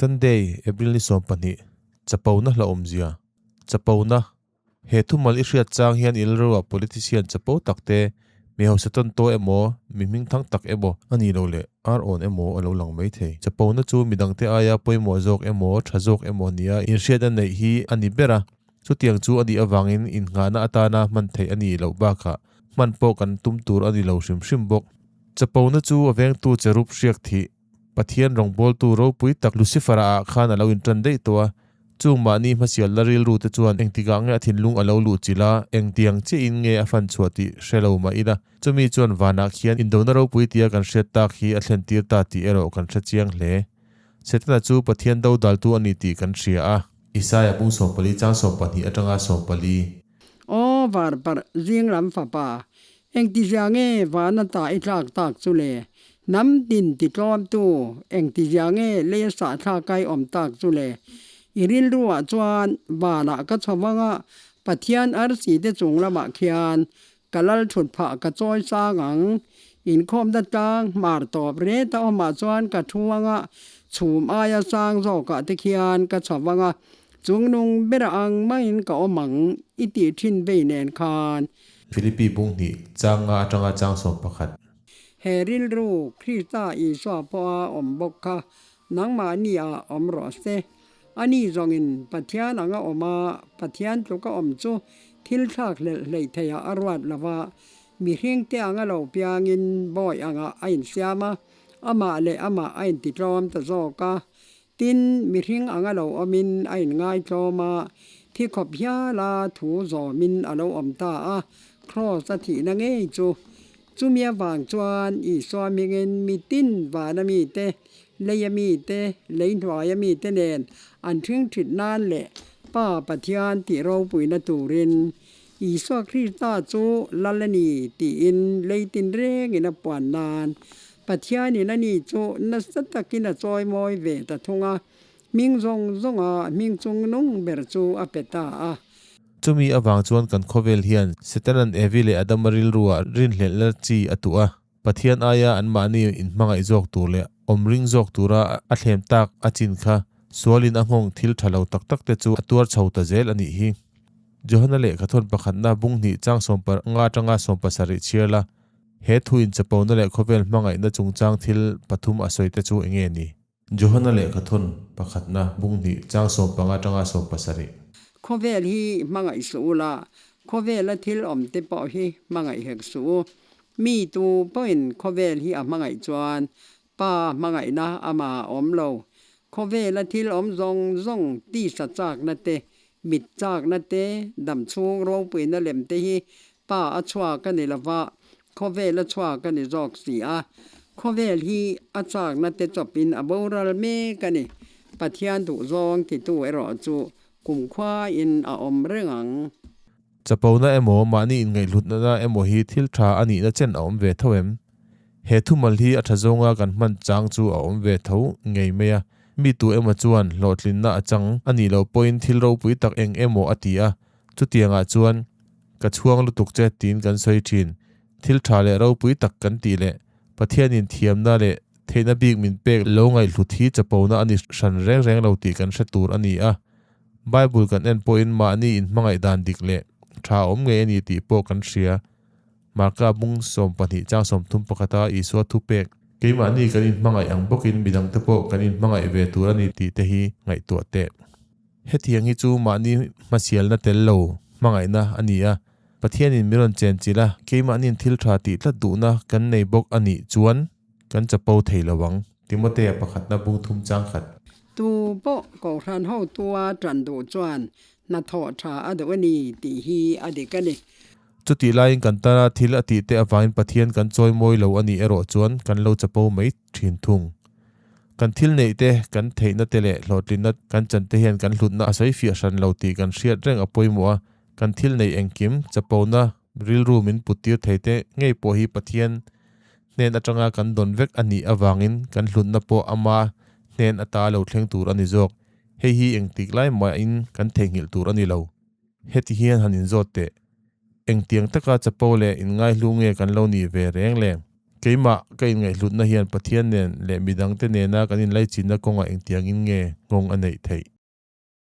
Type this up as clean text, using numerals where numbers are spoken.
Sunday, April ni 12, Chapona hlauhawmzia, Chapona, He thumal i hriat chang hian ilrua politician chapo tak te, mi hausa tawn taw emaw, mi hmingthang tak emaw a nih loh leh ar awn emaw a lo lang mai thei. Chapona chu midangte aia pawimawh zawk emaw, tha zawk emaw nia inhriatna neih hi a ni ber a. Chutiang chu a nih avangin innghahna atana hman theih a nih loh bakah hman pawh kan tum tur a ni lo hrim hrim bawk. Chapona chu a vengtu cherub hriak thih Pathian rawngbawltu ropui tak Lucifer-a ah khan a lo intan daih tawh a, chung mahni hmasial la rilru te chuan engtikah nge a thinlung a lo luh chilh a, engtiang chiahin nge a fan chhuah tih hre lo mah ila, chumi chuan vanah khian indona ropui tia kan hriat tak hi a thlentir ta tih erawh kan hre chiang hle. Setana chu Pathian dodaltu a ni tih kan hria a. Isaia bung 14 chang 12 atanga 14. Aw varparh zing lam fapa, Engtizia nge vana ta i tlak tak chu le? Hnam tin ti tlawmtu, engtizia nge leia sahthlak kai awm tak chu le? I rilruah chuan vanah ka chho vang a, Pathian arsi te chung lamah khian ka lal thut phah ka chawi sang ang. Inkhawmna tlang hmar tawp ret a awmah chuan ka thu ang a, chhum aia sang zawkah te khian ka chho vang a, chungnung ber ang maiin ka awm ang i tih thin vei nen khan. Philippi bung hnih chang nga atanga chang 11. He rilru Krista Isua pawha awm bawk kha nangmahni ah awm rawh se. Ani zawngin Pathian anga awm a, Pathian tluka awm chu thil thlak hlelh hleih theiah a ruat lo va, mihring te anga lo piangin bawi angah a insiam a, amah leh amah a intitlawm ta zawk a. Tin, mihring anga lo awmin a inngaitlawm a, thi khawp hiala thu zawmin a lo awm ta a, Kraws a thihna ngei chu. Chumi avang chuan Isua hmingin mi tin vana mite, leia mite, lei hnuaia mite nen an ṭhingṭhit nan leh Pa Pathian tih ropuina turin Isua Krista chu Lal a ni tiin lei tinrengin a puan nan Pathianin a ni chu nasa takin a chawimawi ve ta thung a, hming zawng zawnga hming chungnung ber chu a pe ta a. Chumi avang chuan kan khawvel hian Setanan Evi leh Adama rilruah rinhlelhna chi a tuh a, Pathian aia anmahni inhmangaih zawk tur leh awm ring zawk tura a thlem tak a chin kha sualin a nghawng thil tha lo tak tak te chu a tuar chho ta zel a nih hi. Johana lehkhathawn pakhatna bung hnih chang 15 atanga 17 chhiar la, He thu inchapona leh khawvel hmangaihna chungchang thil pathum a sawi te chu eng nge ni? Johana lehkhathawn pakhatna bung hnih chang 15 atanga 17. Khawvel hi hmangaih suh u la, khawvela thil awm te pawh hi hmangaih hek suh u. Mi tu pawhin khawvel hi a hmangaih chuan Pa hmangaihna ama a awm lo. Khawvela thil awm zawng zawng tisa chakna te, mit chakna te, damchhung ropuina lem te hi Pa a chhuak a ni lova, khawvel a chhuak a ni zawk si a. Khawvel hi a chakna te chawpin a boral mek a ni. Pathian duhzawng titu erawh chu kumkhuain a awm reng ang. Chapona emaw, mahni inngaihhlutna emaw hi thil tha a nihna chen a awm ve tho em? He thumal hi a tha zawnga kan hman chang chu a awm ve tho ngei mai a. Mi tu emaw chuan hlawhtlinna a chang a nih loh pawhin thil ropui tak eng emaw a ti a, chutiangah chuan ka chhuang lutuk che tiin kan sawi thin. Thil tha leh ropui tak kan tih leh Pathianin thiamna leh theihna bik min pek lo ngaihhlut hi chapona a ni hran reng reng lo tih kan hre tur a ni a. Bible kan en pawhin mahni inhmangaih dan dik leh tha awm ngei a ni tih pawh kan hria. Marka bung 12 chang 31 a Isua thu pek, Keimahni kan inhmangaih ang bawkin midangte pawh kan inhmangaih ve tur a ni tih te hi ngaihtuah teh. Hetiang hi chu mahni hmasialna tel lo hmangaihna a ni a, Pathianin min rawn chen chilh a, keimahniin thil tha tih tlat duhna kan nei bawk a nih chuan kan chapo thei lo ang. Timotea pakhatna bung thum chang khat. Tu pawh Kohhran hotua tan duh chuan hnathawh tha a duh a ni tih hi a dik a ni. Chutih laiin kan tana thil a tih te avangin Pathian kan chawi mawi lo a nih erawh chuan kan lo chapo mai thin thung. Kan thil neih te, kan theihna te leh hlawhtlinna kan chan te hian kan hlutna a sawi fiah hran lo tih kan hriat reng a pawimawh a, kan thil neih engkim, chapona, rilru min put tir thei te ngei pawh hi Pathian hnen atanga kan dawn vek a nih avangin kan hlutna pawh ama hnen ata lo thleng tur a ni zawk. Hei hi engtik lai mahin kan theihnghilh tur a ni lo. Heti hian han inzawt teh. Engtiang taka chapo leh inngaihlu nge kan lo nih ve reng le? Keimah ka inngaihhlutna hian Pathian nen leh midangte nena kan inlaichinna kawngah engtiangin nge nghawng a neih theih?